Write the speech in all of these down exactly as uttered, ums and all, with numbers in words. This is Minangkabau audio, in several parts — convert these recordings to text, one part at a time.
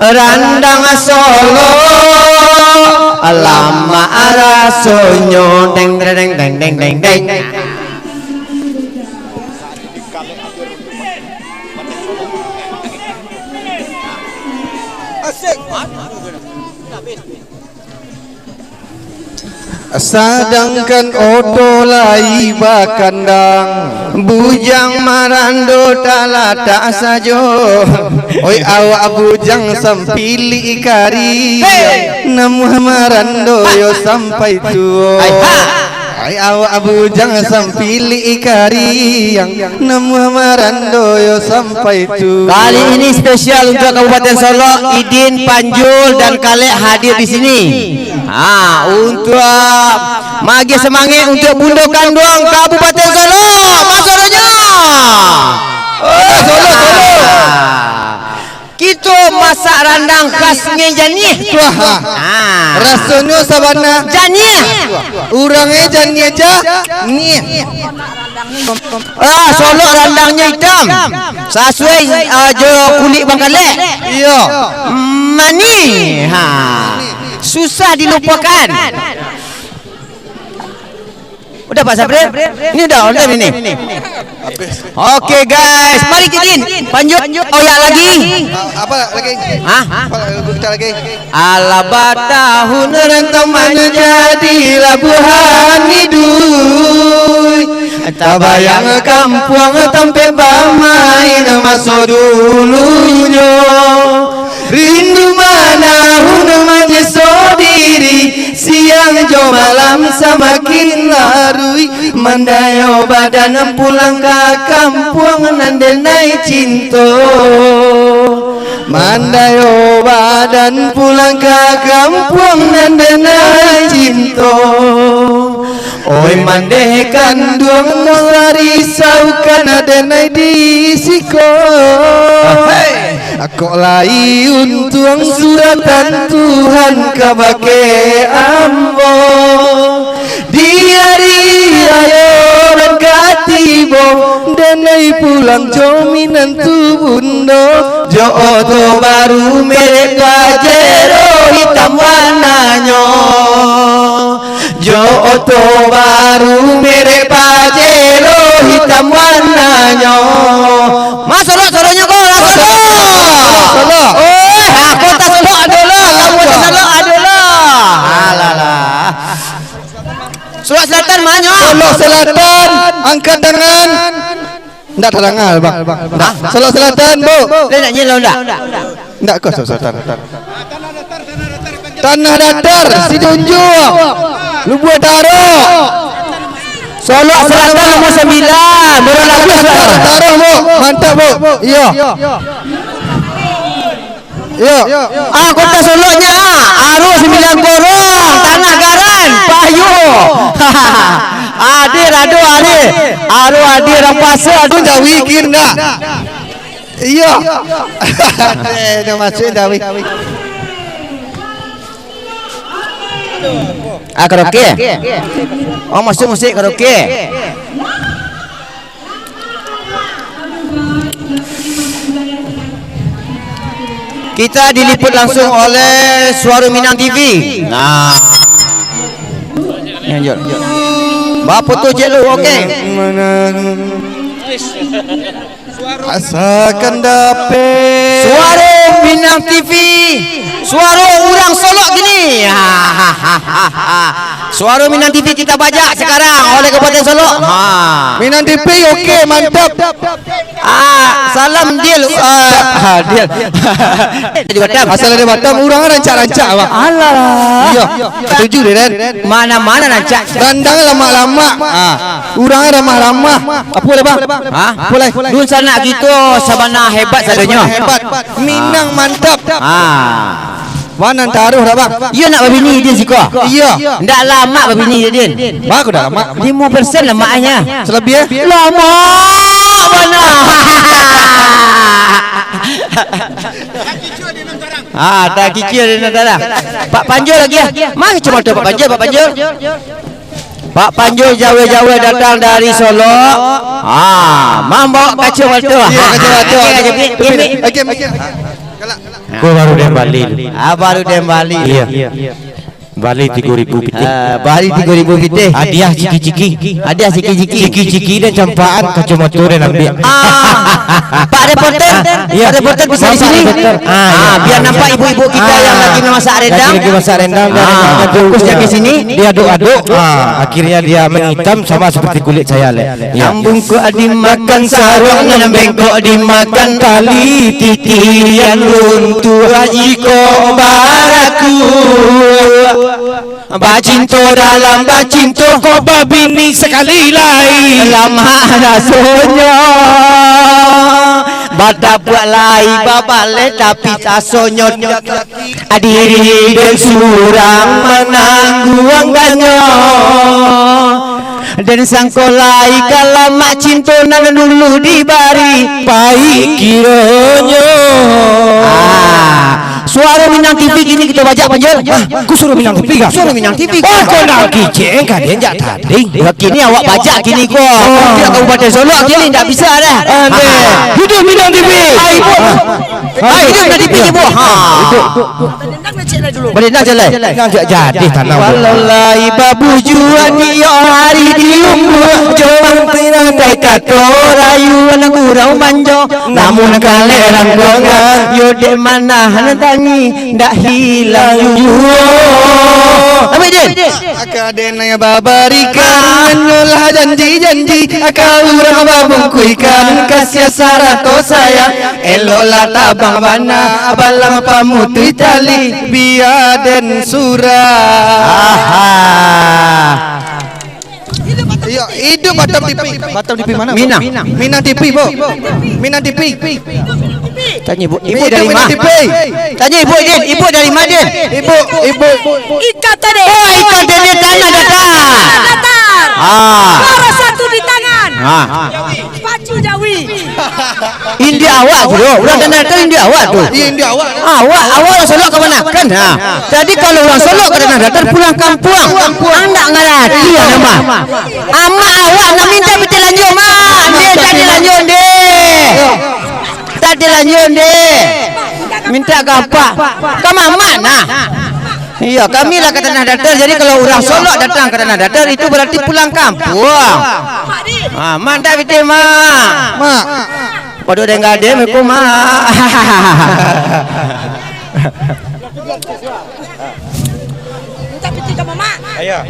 Randang Solo, lamak rasonyo, deng, deng, deng, deng, deng, deng, deng. Asik. Sadangkan oto lai bakandang, bujang marando talatak sajo. Oi, awak bujang sampilik kari, namuah marando yo sampai tuo. Oi, awak bujang sampilik kari, namuah marando yo sampai tuo. Kali ini spesial untuk Kabupaten Solok, Idin, Panjul, dan Kalek hadir di sini. Ha, untuk magiah semangat untuk Bundo Kanduang Kabupaten Solok. Maso donya. Oh, Solok, Solok. Kito masak randang khas ngen janiah. Wah. Ha. Rasonyo sabana. Janiah. Urangnyo janiah ja, niah. Ah, Solok randangnyo itam. Sasuai, ah, jo kulik bangkalek. Iyo. Manih. Ha. Susah dilupakan. Udah, Pak Sapri? Ini udah on time ini. Oke, guys, mari Idin. Panjul, oyak lagi. Apa lagi? Hah? Apa lagu kita lagi? Alah batahun rantau manjadi labuhan iduik. Tabayang kampuang tampek bamain maso dulunyo. Rindu manahun manyeso diri, siang jo malam samakin laruik. Mandayo badan pulang ka kampuang nan denai cinto. Mandayo badan pulang ka kampuang nan denai cinto. Oi mandeh kanduang, risaukan denai di siko. Kok lai untuang suratan Tuhan kabake ambo. Di ari rayo nan ka tibo, denai pulang jo minantu bundo, jo oto baru merek Pajero hitam warnanyo. Jo oto baru merek Pajero hitam warnanyo. Mas, Solok, Soloknyo ko, Mas, Solok. Solok. Oi, ha, Kota Solok ado lah, Kabupaten Solok ado lah. Alalah. Solok Selatan manyo? Solok Selatan, angkat tangan. Ndak tadanga, Bang. Ndak. Solok Selatan, Bu. Lai nak nyelau ndak? Ndak ko Solok Selatan. Tanah Datar, Sidunjuang, Lubuak Taro. Solok Selatan nomor sembilan, Muaro Labuah, Saudara. Taro, Bu. Mantap, Bu. Iyo. Iyo. Ah, Kota Soloknyo, ah, Aruah Sambilan Gorong, Tanah Garan, Payu. Hadir, aduh, hadir. Aduh, hadir, Rampasa, aduh. Jawi kir ndak? Iyo. Eh, dah masuk Jawi. Ah, karaoke? Oh, masuk musik karaoke. Kita diliput langsung oleh Suara Minang T V. Nah. Lanjut. Bapak tu je lu, oke. Asakan dapek. Suara Minang T V. Suara urang Solok gini. Suara Minang T V kita bajak sekarang oleh Kabupaten Solok. Ha. Minang T V, oke, mantap. Ah, salam Dil. Ah, Dil. Di Batam. Asal dari Batam, urang rancak-rancak, Abang. Alah. Iya. Setuju deh, Den. Mana-mana rancak. Randang lamak-lamak. Ah. Urang ramah-ramah. Apa lah, Bang? Ha? Apa lah? Dunsanak kito sabana hebat sadonyo. Hebat. Minang mantap. Ah. Wah, nan taruh dah, Bang. Iyo nak babini, Din, siko? Iyo. Ndak lamak babini, Din. Bang, aku dah lamak. Limo persen lamaknyo. Selebih, eh? Lamak bana. Ah, tak kicil di dalam. Pak Panjul lagi, ah. Mari cuma tu, Pak Panjul, Pak Panjul. Pak Panjul jauh-jauh datang dari Solok. Ah, mambawa kacamata. Iya, kacamata. Okey, okey, okey. Okey, okey. Ko baru den bali. Ah, baru den bali. Iyo. Bali tigo ribu pitih. Ah, bali tigo ribu pitih. Hadiah ciki-ciki. Hadiah ciki-ciki. Ciki-ciki dan campaan, kacomoto den ambiak. Ah, Pak Reporter, Pak Reporter bisa di sini. Ah, iyo. Ah, biar nampak ibu-ibu kita yang lagi memasak rendang. Lagi, lagi masak rendang, biar nampak. Ah, fokus di sini. Diaduk-aduk. Ah, akhirnya dia menghitam sama seperti kulit saya, leh. Iyo. Nan bungkuk dimakan saruak, nan bengkok dimakan tali, titian runtuah jikok baraku. Bacinto dalam bacinto, kok babini sakali lai. Lamah rasonyo, batapuak lai babaleh, tapi rasonyo diri den surang manangguangnyo. Den sangko lai ka lamak cinto nan dulu dibari. Paik kironyo. Ah, suaro Minang T V kini kito bajak, Panjul. Ah, ku suaro Minang T V kah? Suaro Minang T V. Oh, kau nak kicik ka den jak tadi. Yo, kini awak bajak kini ko. Oh. Pihak Kabupaten Solok kini ndak bisa dah. Aduh. Hidup Minang T V. Hai, Bu. Hai, hidup Minang T V, Bu. Ha. Hidup. Barendang je lai. Barendang je jadi tanah. Walau lai babujua iyo hari di lumbua, jo mangkirandai kato rayu, anak gurau manjo, namun kalek rangkongan, yo dek manahan tangih, ndak hilang juo. Amin, Din. Aka den nan babarikan, hanyolah janji-janji, aka urang babungkuikan, kasiah sarato sayang. Eloklah tabang bana, abalah pamutuih tali, bia den surang. Aha. Iyo, hidup Batam T V. Batam T V mano, Bu? Minang. Minang T V, Bu. Minang T V. Tanyo, Bu. Ibu dari ma? Minang T V. Tanyo Ibu, Din. Ibu dari ma, Din? Ibu, Ibu. Ika tadi. Oh, Ika tadi tanah datar. Tanah datar. Ah. Juara satu di tangan. Ah. Pacu Jawi. India awak tu, doh. Urang Tanah Datar India awak tu. Iyo, India awak. Awak, awak urang Solok kamanakan, ha. Jadi, kalau urang Solok ka Tanah Datar, pulang kampuang. Pulang kampuang. Andak ngarati, ya, nama. Amak awak nak minta pitih lanjut, Mak. Ndeh, tadi lanjut, ndeh. Tadi lanjut, ndeh. Minta ka apak. Ka mamak, nah. Iyo, kami lah ka Tanah Datar, jadi kalau urang Solok datang ka Tanah Datar, itu berarti pulang kampuang. Ah, mantap pitih, Mak. Mak. Pado deng gadeh, Mak. Ayo.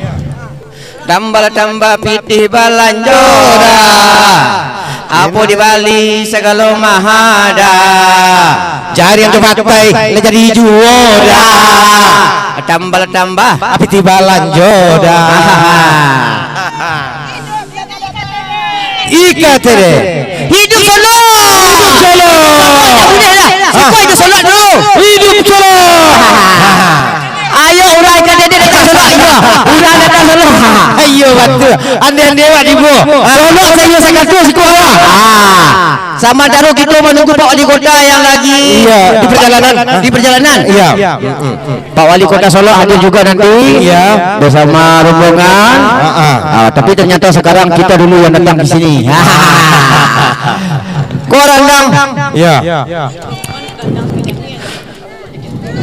Tambah-tambah pitih balanjo dah. Apo dibali sagalo maha dah. Jari nan tu patai, lah jadi juo dah. Tambah-tambah pitih balanjo dah. Ika tadi. Hidup Solok! Hidup Solok! Buliah lah. Siko hidup Solok dulu. Hidup Solok! Ayo, urang Ika tadi datang Solok, iyo. Urang datang Solok. Iyo, batua. Andai-andai awak tibo. Solok sayo sakato siko lah. Ah. Samantaro kito manunggu Pak Wali Kota yang lagi di perjalanan. Di perjalanan. Iyo. Pak Wali Kota Solok hadir juga nanti bersama rombongan. Ah, tapi ternyata sekarang kita dulu yang datang di sini. Ko randang. Iyo.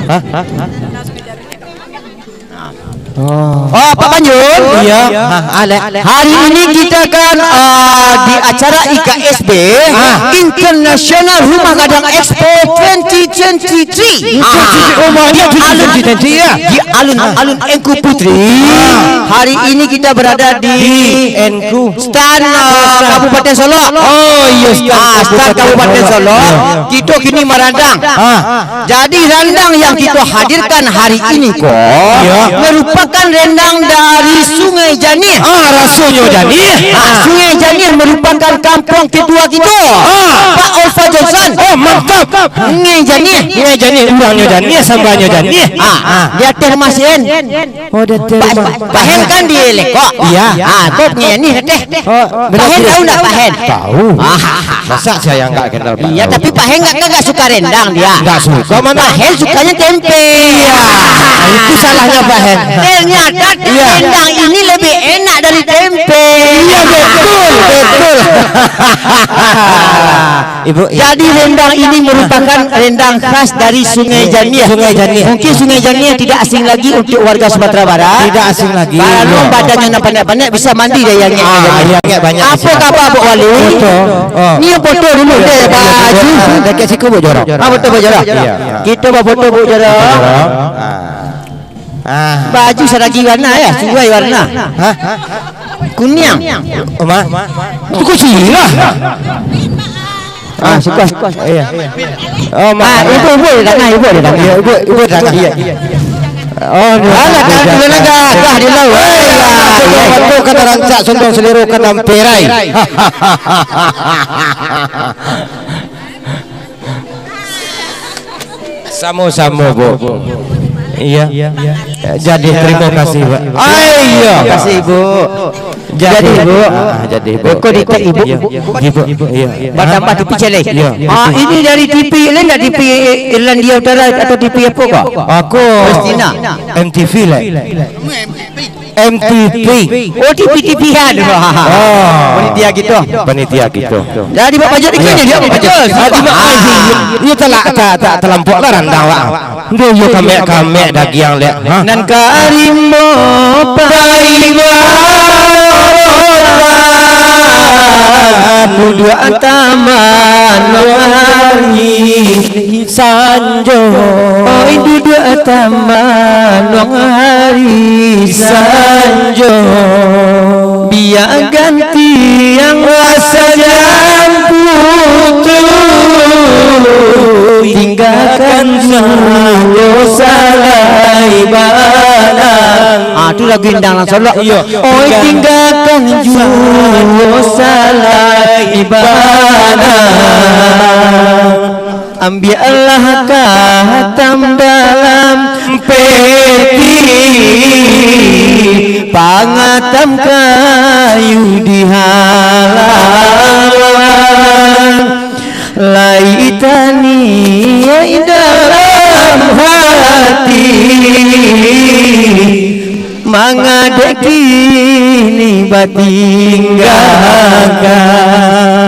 Hah? Hah? Oh, Pak Panjul? Iyo. Ah, alek. Hari ini kita kan, ah, di acara I K S B, International Rumah Gadang Expo twenty twenty-three. Ah, di alun, di alun-alun Ungku Putri. Hari ini kita berada di Ungku. Stan, ah, Kabupaten Solok. Oh, iyo, stan Kabupaten Solok. Kito kini marandang. Jadi, randang yang kito hadirkan hari ini ko merupakan rendang dari Sungai Janiah. Ah, rasonyo janiah. Ah, Sungai Janiah merupakan kampuang kedua kito. Ah. Pak Ulfa Johnson. Oh, mantap. Sungai Janiah. Sungai Janiah, urangnyo janiah, sambanyo janiah. Ah, di ateh rumah Sien. Oh, di ateh rumah. Pahen kan di lekok. Iyo. Ah, ko Sungai Janiah ateh. Oh, Pahen tahu ndak Pahen? Tahu. Ah. Masa saya nggak kenal Pak Iyo, Tahu? Tapi Pahen nggak, nggak suka rendang dia. Nggak suka, mana? Pahen sukanya tempe. Iyo. Itu salahnya Pahen. Tempe Ternyata rendang ini lebih enak dari tempe. Iya, betul, betul. Ibu, iya. Jadi, rendang ini merupakan rendang khas dari Sungai Janiah. Sungai Janiah. Mungkin Sungai Janiah tidak asing lagi untuk warga Sumatera Barat. Tidak asing lagi. Kalau badannyo nan panek-panek, bisa mandi dari angek. Ah, angek banyak. Apa kaba, Buk Wali? Foto. Oh. Ni foto dulu deh, baju. Dekat siku, Buk Jorok. Ah, foto Buk Jorok. Iya. Kita bafoto, Buk Jorok. Ah. Ah. Baju saragi warna ya, suai warna. Hah? Kuniang. Oma. Itu kok sirah? Ah, suka. Iya. Oh, ma- Ah, ibu, ibu di tangah, ibu di tangah. Iya, ibu, ibu di tangah. Iya. Oh, ni. Alah, kan, dulu lah, gagah di laut. Iya, iya. Betul, kata rancak, sondong selero, kata amperai. Samo-samo, Bu. Iya. Jadi, terima kasih, Pak. Ah, iya. Terima kasih, Bu. Jadi, Bu. Ah, jadi, Bu. Kok di Ibu, Bu? Iya, Ibu. Iya. Batambah T V caliak. Iya. Ah, ini dari T V, lain dari T V Irlandia Utara atau T V apa kok? Aku Palestina. M T V lah. M T V. Oh, T V, T V, aduh. Oh. Panitia gitu. Panitia gitu. Jadi, Bapak jadi kan jadi apa? Iya. Ah, terima kasih. Iya, tak la-, tak, tak talampau lah randah, Wak. Nduh, yo kamek-kamek dagiang lek. Hah? Nan karimbo paiba, duduak taman hari sanjo. Oi, duduak taman wang hari sanjo. Biak gantiang sajan putuih, tinggakan juo salai banang. Ah, tu lagu indang lah, solok. Iyo. Oi, tinggakan juo salai banang. Ambiaklah katam dalam peti, pangatam kayu di halaman. Lai taniaik dalam hati, manga dek kini batinggakan.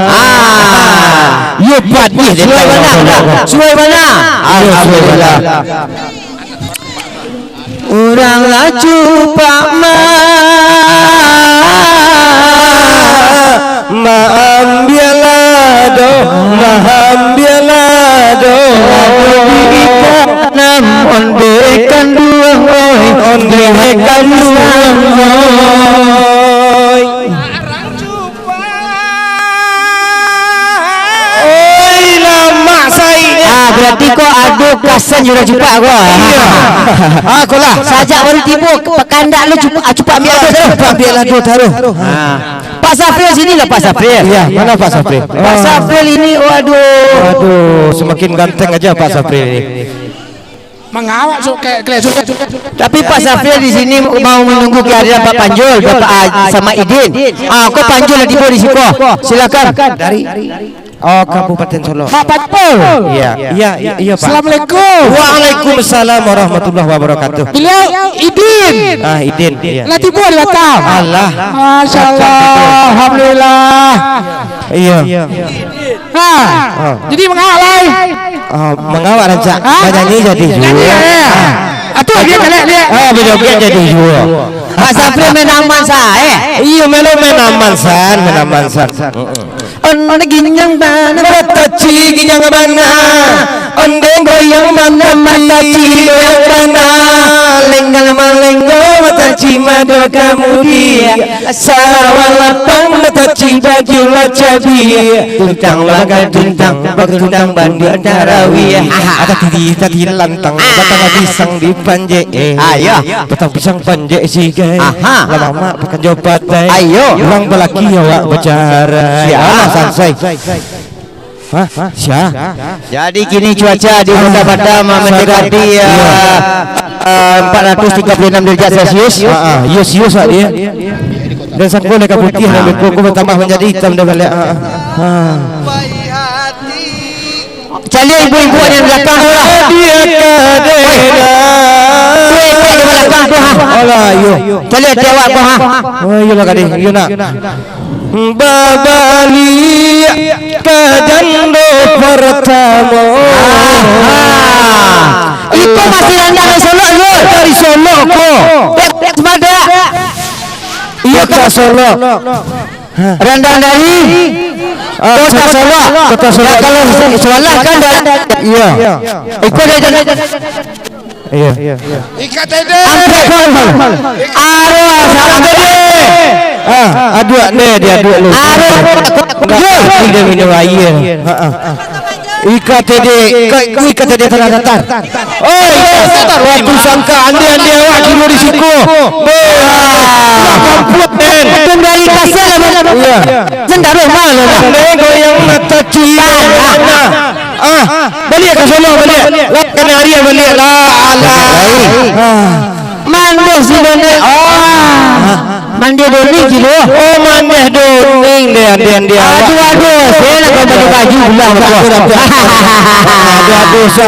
Ah, yo, padih deh. Suai bana, suai bana. Alhamdulillah. Urang lah cupak ma, maambialah doh, maambialah doh. Namun dek kanduang, oi, dek kanduang, oi. Oi, lamak sai. Ah, berarti kau ado kasan jurang cupak kau. Iya. Ah, kau lah. Sajak baru tibo, pakandak lu cupak, ah, cupak ambiak ado taruh. Cupak ambiak ado taruh. Ah. Pak Safril, sini lah, Pak Safril. Iya, mana Pak Safril? Pak Safril ini, waduh. Waduh, semakin ganteng aja Pak Safril ini. Mangawak, su-, ke-, ke-, su-, su-, su-, Tapi Pak Safril di sini mau menunggu kehadiran Pak Panjul, Bapak, ah, sama Idin. Ah, kok Panjul lah tibo di siko. Silakan. Dari, oh, Kabupaten Solok. Pak Panjul. Iya. Iya, iya, iya, Pak. Assalamualaikum. Waalaikumsalam warahmatullahi wabarakatuh. Beliau Idin. Ah, Idin. Iya. Lah tibo di Batam. Alah. Masya Allah, alhamdulillah. Iya. Ha. Ah. Jadi mangawak lai. Ah, mangawak rancak. Ha? Manyanyi jadi juo. Nyanyi, eh. Ah. Atuh, dia galak, dia. Ah, berjoget jadi juo. Pak Safri main aman sa, eh. Iyo, melo main aman san, main aman san. Heeh. Onde ginyang bana. Mataci ginyang bana. Onde goyang bana, mataci goyang bana. Lenggang malenggo, mataci mado kamudia. Sarawa lapang, mataci baju lah cabia. Tuntang lah bagai tuntang, bagai tuntang banduak tarawih. Aha. Ada tiri, tadi lantang, batang pisang dipanjek, eh. Ah, iya. Batang pisang panjek sigai. Aha. Lama-lama pakan jo patai. Ayo. Urang balaki awak bacarai. Siap. Alah, sansai. Hah? Sia? Jadi kini cuaca di Kota Batam, ah, mendekati, ah, ah, empat ratus tiga puluh enam derajat Celcius. Ah, ah, yus, yus lah dia. Dan sangko leka putih, ah, dan beko ko bertambah menjadi hitam dah balik. Ah, ah. Ah. Caliak ibu-ibu yang di belakang tu lah. Dia kadena. Weh, weh, di belakang tu, ha. Ah, iyo. Caliak ati awak ko, ha? Oh, iyolah, Kadek. Iyo, nak. Babaliak ka jando partamo. Aha. Iko masih randang dari Solok, yo. Dari Solok ko. Eh, Madak. Iyo, ka Solok. Randang dari, ah, Kota Solok. Kota Solok. Ya, kalau Solok kan dari, iyo. Iko dari Iya. Iya. Ika tede. Angkek kau. Aduh, salah tede. Ah, aduak ne, dia aduak lu. Aduh. Enggak, dia minum air. Ha, ha. Ika tede, ka-, ika tede Tanah Datar. Oi, Tanah Datar. Waktu sangka ande-ande awak kilo di siko. Wah, kamput, men. Kembali kasar, men. Iya. Sendaruh malu, men. Ande goyang mata cium. Ah, ah. Ah, baliak ka sono, baliak. Lah, kanari baliak. Lah, alah. Ah. Mandeh si Doni. Ah. Mandeh Doni, Cilo. Oh, mandeh Doni, deh, deh, deh, awak. Aduh, aduh, saya nak kau baju-baju pulang, aduh, aduh. Aduh, aduh, so,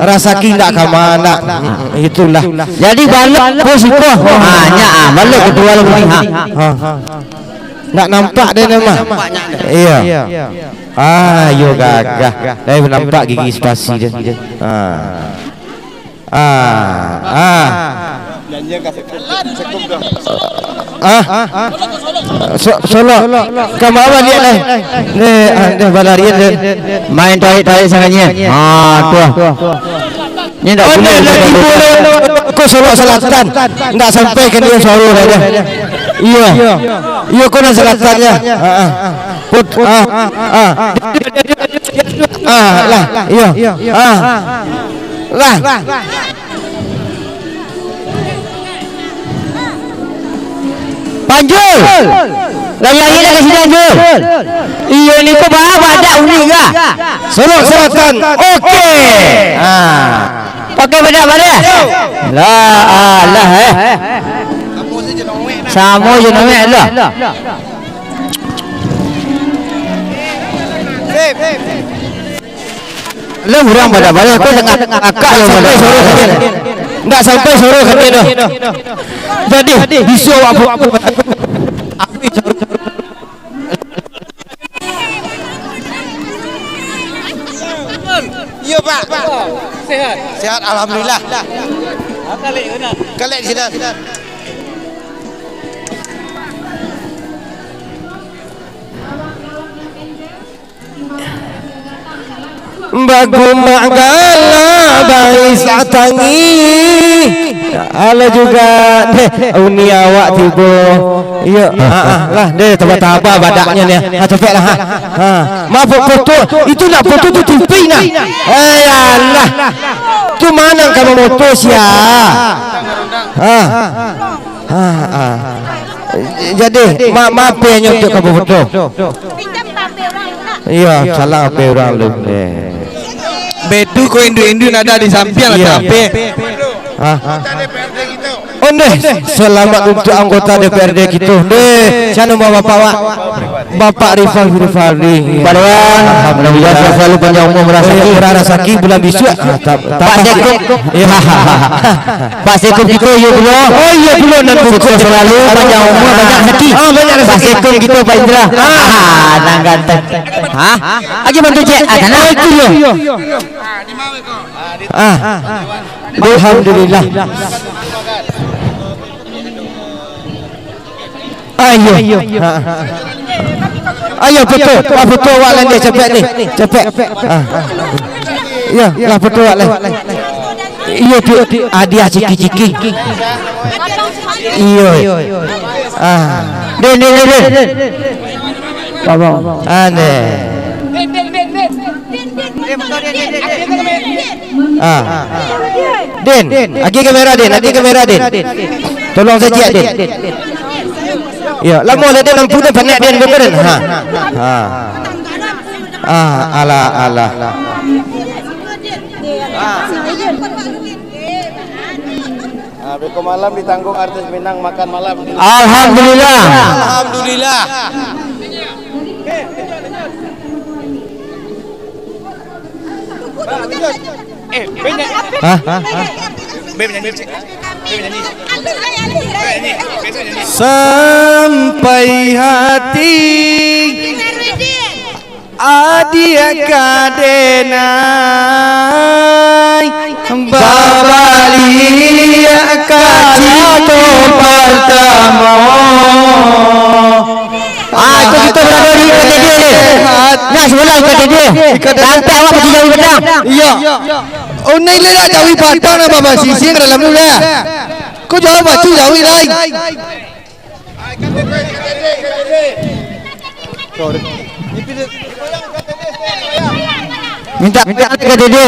rasaki ndak ka ma, ndak. Itulah. Jadi, balok ko siko. Ah, nyak, ah, balok ketua lu ni, ha. Ha. Ndak nampak deh, nama. Iya. Ah, yo gagah. Dah nampak gigi spasi dia. Ah. Ah, ah. Ah. So-, Solok. Ka ma baliak lai. Ni, ah, ni balarian deh. Main tarik-tarik sangatnya. Ah, tuh. Ni ndak boleh. Ko Solok Selatan. Ndak sampai ka dia suaro dah. Iya. Iya, ko nan Selatan ya. Ha, ha. Put, ah, ah. Ah, lah, iya. Ah. Lah. Panjul. Lari-lari lah ka siko, Panjul. Iyo, ni ko ba-, badak unik lah. Solok Selatan. Oke. Ah. Pakai badak-badak. Lah, alah, eh. Samo je nawek lah. Lah, urang badak-badak, kau tengah akak lah badak. Ndak sampai suaro kami tu. Jadi, bisu awak bu-, Iyo, Pak. Sehat? Sehat, alhamdulillah. Kalek sinan. Bagumak gala baisak tangi. Alah juga deh, uni awak tibo. Iyo, ha, ha, lah deh, taba-taba badaknyo ni. Ha, capek lah, ha. Ha, maaf, foto. Itu nak foto tu tipi nah. Eh, alah. Tu ma nan ka mamoto sia? Ha. Ha, ha. Jadi, ma-, maaf ya, nyo untuk ka bafoto. Iyo, salah H P urang lu. Eh. Bedu ko indu-indu ndak ado di sampiang lah, Iyo. Capek. Ha? Ondeh, selamat untuk anggota D P R D kito. Ondeh, siapa nama bapak, Wak? Bapak Rifal Rifaldi. Paduan, alhamdulillah, sehat selalu, panjang umur, murah rezeki. Murah rezeki, bulan bisuak. Ah, tak, tak Pak Sekop. Iyo. Pak Sekop kito, iyo pulo. Oh, iyo pulo, nan sukses selalu, panjang umur, banyak rezeki. Ah, banyak rezeki. Pak Sekop kito, Pak Indra. Ah. Ah, nan ganteng. Hah? Lagi bantu cek. Ah, sana. Oh, itu yo. Ah. Alhamdulillah. Ayo. Ha. Ayo, foto. Ah, foto awak lah ni, capek ni. Capek. Ah. Iyo, lah foto awak lah. Iyo, tu, tu. Ah, dia ciki-ciki. Iyo. Ah. Din, din, din, din. Abang. Aneh. Ah. Din, agi kamera, Din, agi kamera, Din. Tolong saja, Din. Ya, lamo lah, Din, nampak dah panek, Din, bukan, Din? Ha. Ha. Ah, alah, alah. Ah, beko malam ditanggung artis Minang makan malam. Alhamdulillah. Alhamdulillah. Eh, Ben nyanyi. Hah? Hah? Hah? Ben nyanyi. Ben nyanyi. Sampai hati adiak ka denai babaliak ka cinto partamo. Ah, itu kita berada di K T D ni. Nah, sebelah K T D. Sampai awak pergi jauh petang. Iya. Oh, ni lah jauh patang lah, Baba Sising dalam tu lah. Kau jauh bacu jauh lai. Minta, minta K T D.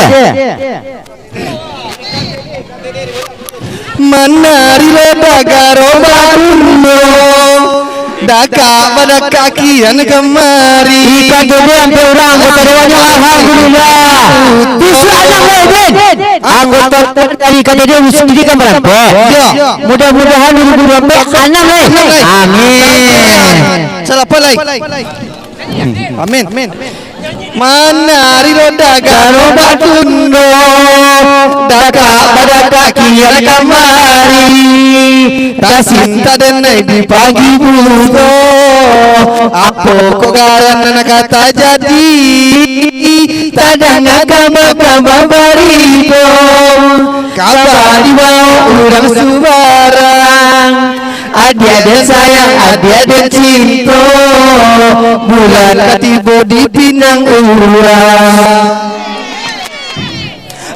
Manari lo dagaro baduno, dakak badakak kian kamari. Ikan jodoh sampai urang anggota dewannya, alhamdulillah. Bisa anak lo, Din. Anggota dari K T D sendiri kan merampok. Ya. Mudah-mudahan dua ribu dua puluh empat anam lai. Amin. Salah apa lai? Amin. Manari lo dagaro baduno, dakak badakak kian kamari. Tasinta denai di pagi buto, apo kok garan nan ka tajadi? Tadanga kaba-kaba barito, kaba dibaok urang subarang. Adiak den sayang, adiak den cinto, bulan ka tibo di pinang urang.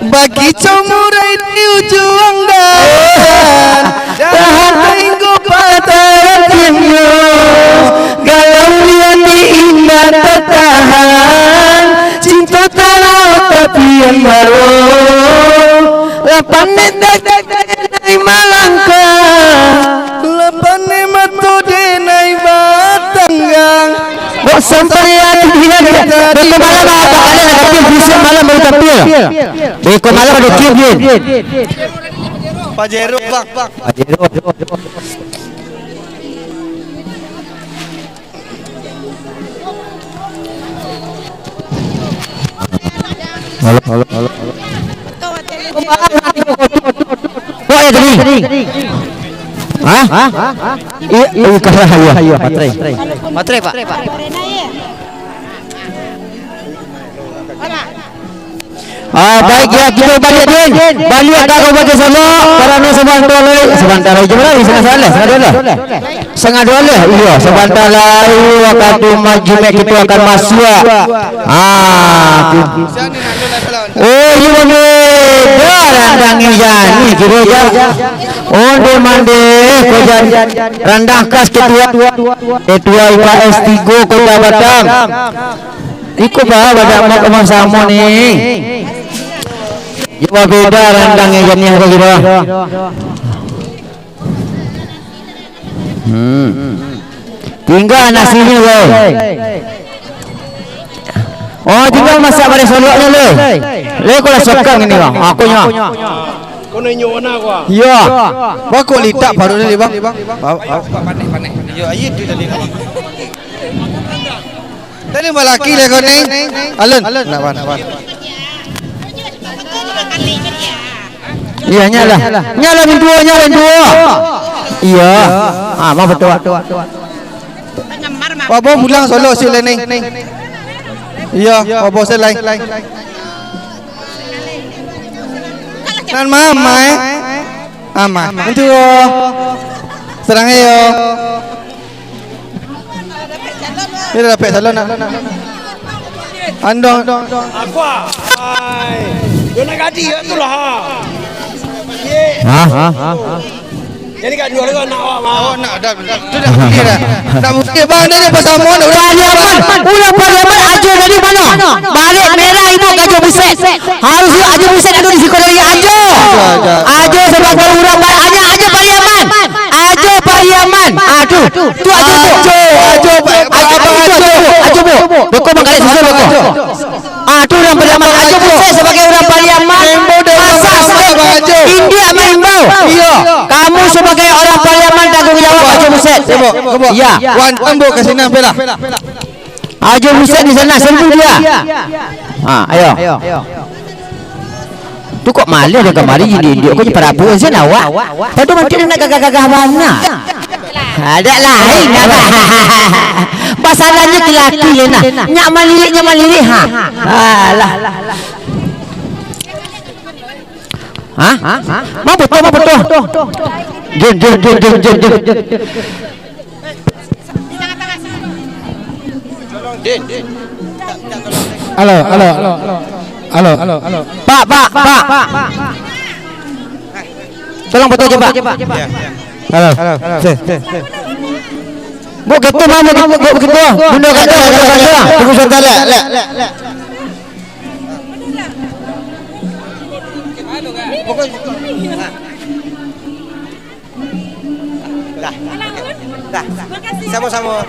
Bakico murai di ujuang dahan, dahan tinggo pataran timur. Galau di ati indak tatahan, cinto tarawak tapian baro. Lapan meter dari malangkah, lapan mato denai batanggang. Bok sampai ya, tidak, tidak. Beko malam apa kalian ada tampil, bisa malam baru tampil. Beko malam ada kim, Din. Pajero, Bang. Pajero. Halo, halo, halo, halo. Kok ya tadi? Hah? Hah? Iya, iya, iya, iya, baterai. Baterai, Pak. Ah, baik, ya, kita balik, Din. Balik ka Kabupaten Solok, karano sabanta lai, sabanta lai, jam bara? Satangah sabaleh, satangah duo baleh. Satangah duo baleh, iyo, sabanta lai wakatu Jumaik kito akan masuak. Ah, tu. Oh, iyo, beda randang ni, kiro ja. Onde mande, ko jan randang khas ketua, ketua I P S tigo Kota Batam. Iko bah, badak mak rumah samo ni. Yo, beda randang yang janiah ko kiro. Hmm. Tingga nasinyo, weh. Oh, tingga masak bareh soloknyo, leh. Leh, ko lah sokang ini, bang. Akunyo. Kono inyo warna ko, ah. Iya. Bako litak paruik tadi, bang. Ba-, ba-, Panek, panek. Iyo, ayo tu tadi. Tadi balaki lah kau ni. Alun. Nak, wan, wan. Iya, nyalah. Nyalah mintuo, nyalah mintuo. Iya. Ah, mah betul. Wah, bawa pulang Solok si Leni. Iya, wah, bawa selai. Nan mama, eh? Mama. Mintuo. Serang ayo. Dia dah dapek salon nak. Andong. Apa? Ai. Dia nak gaji kat tu lah, ha. Ha? Ha? Ha? Jadi kat dua orang nak awak, ha. Oh, nak dah. Tu dah mungkin dah. Dah mungkin, bang, dia ni pasal mohon dah. Pariaman, urang Pariaman ajo dari mano? Barek merah itu Ajo Buset. Harus Ajo Buset duduk di siko dari Ajo. Ajo, Ajo. Ajo sebagai urang Pariaman. Ajo, Ajo Pariaman. Ajo Pariaman. Aduh. Tu Ajo, tu. Ajo, Ajo, Ajo, Ajo, Ajo, Ajo, Ajo, Ajo. Beko manggaleh susun, beko. Ah, tu urang Pariaman. Ajo Buset sebagai urang Pariaman. Maimbau dari Makassar, Bang Ajo. India maimbau. Iya. Kamu sebagai orang Pariaman tanggung jawab, Ajo Buset. Iya. Wan, tembok ke sini, ambil lah. Ajo Buset di sana, sentuh dia. Ah, ayo. Tu kok maleh dah kamari, indik-indik kok parapu sen awak. Pado mantik nak gagah-gagah bana. Ada lain apa? Basalahnyo kilaki leh nah. Nyak malirik, nyak malirik ha. Alah. Ha? Ma foto, ma foto. Jun, jun, jun, jun, jun, jun. Halo, halo, halo. Halo, halo, halo. Pak, pak, pak. Tolong foto aja, Pak. Halo. Halo. Sih, sih, sih. Bu, gitu mah, Bu, Bu, gitu. Bunda kata, bunda kata. Tunggu sebentar, lek, lek, lek, lek. Dah. Dah. Sama-sama.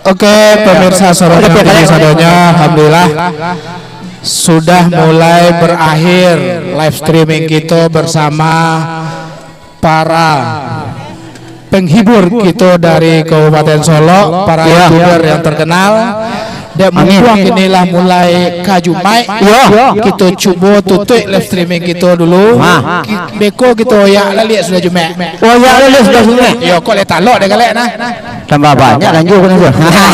Oke, pemirsa Sorotan T V sadonyo, alhamdulillah sudah mulai berakhir live streaming kito bersama para penghibur kito dari Kabupaten Solok, para Iya. YouTuber yang terkenal. Dek Amin. mumpung kini lah mulai ka Jumaik, Iya. kito cubo tutuik live streaming kito dulu. Ha. Ki-, beko kito oyak laliak sudah Jumaik. Oyak laliak sudah Jumaik. Yo, kok leh talok deh galak nah. Tambah banyak lanjut kan tu. Nah,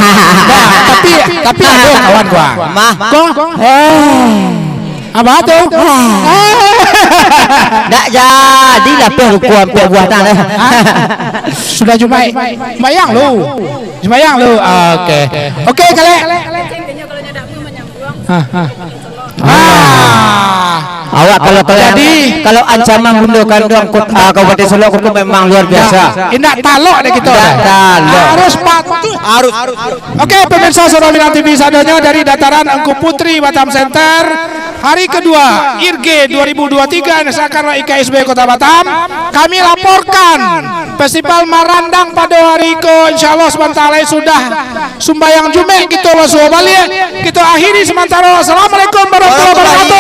tapi, tapi ada kawan gua. Mah. Kok? Eh. Apa tu? Ndak jadi lapeh ruko ampek buah tang deh. Sudah Jumaik. Sembayang lu. Sembayang lu. Oke. Oke, galak. Ha, ha. Ah. Awak kalau, kalau Jadi kalau ancaman bundo kanduang kot-, ah, Kabupaten Solok ko memang luar biasa. Indak talok deh kito. Indak talok. Harus patuh. Harus. Oke, pemirsa Sorotan T V sadonyo, dari Dataran Engku Putri Batam Center, hari kedua IRGE dua ribu dua tiga yang diselenggarakan oleh I K S B Kota Batam, kami laporkan festival Marandang pado hari ko, insyaallah sabanta lai sudah sumbayang Jumaik kito basuo baliak. Kito akhiri samantaro. Assalamualaikum warahmatullahi wabarakatuh.